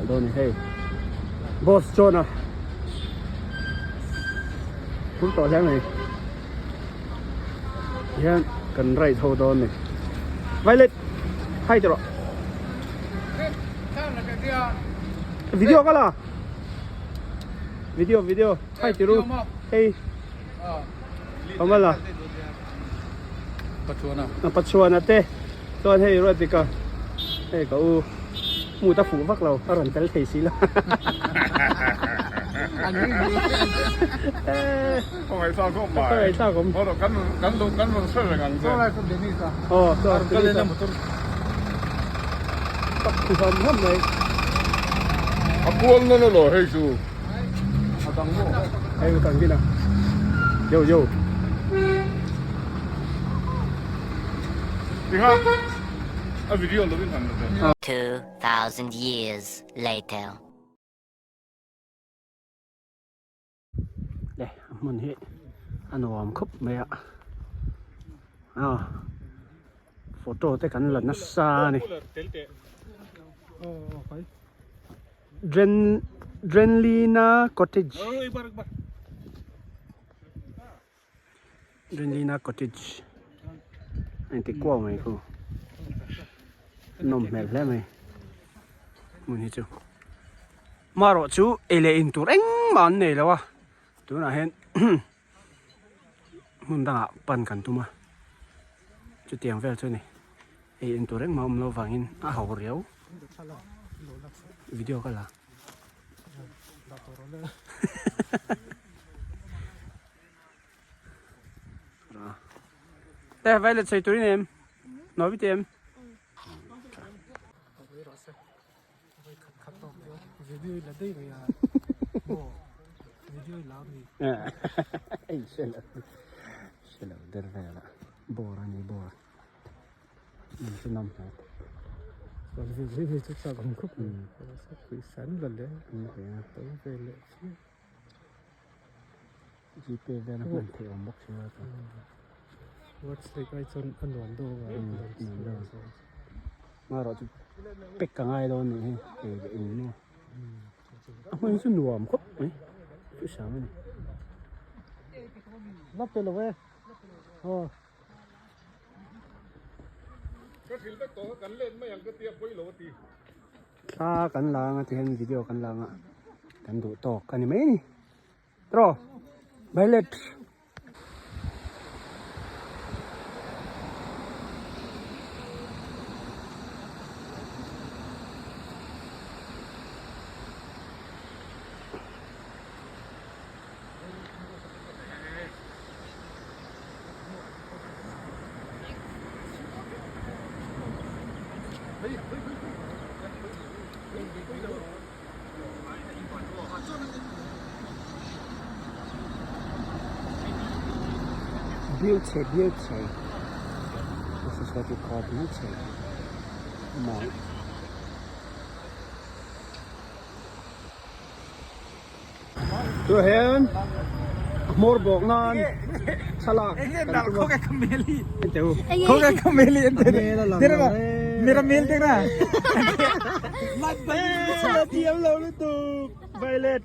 dawn a ni hei boss chuan a phur tawh hle mai hian kan ride ho dawn a ni violet hi tawh rawh video ka la video video hi ti ru hei Kamala Pachuana Pachuana te chuan hei Ruatika hei ka u hmu ta fuh vak lo a rawn tel thei si lo Khawngaih thlak khawp mai Khawngaih thlak awm Kan kan kan rawn hre reng ang che Aw Dennis a Tak thu ham ham mai A kual na lo hei chu A dang maw? Hei u tang kina. Yo yo. Tinga a video lovin han la ve. 2000 years later. Le a hmun hi a nuam khawp mai a. Ah photo te kan la nasa a ni. Dren Drenlina Cottage Drenlina Cottage a inti kuau mai khu nawm hmel hle mai hmun hi chu marawh chu ei leh in tur engmah an nei lo a tunah hian hmun dangah pan kan tum a chutiang vel chu a ni. Hei en tur engmah awm lo vangin a ho riau video ka la te vai let sei turin em no bi tem ei selo selo der vela bor ani bor Pek ka ngai dawn nih hi ei leh in maw a hmun chu nuam khawp mai chu sang a ni. Thla kan la anga tihian video kan la anga kan duh tawk a ni mai a ni tiraw violet. Beauty, beauty. This is what you call beauty. Mawi. Tuna hian a hmawr bawk nan thlalak kan tum a enteh u a thiam lo lutuk violet.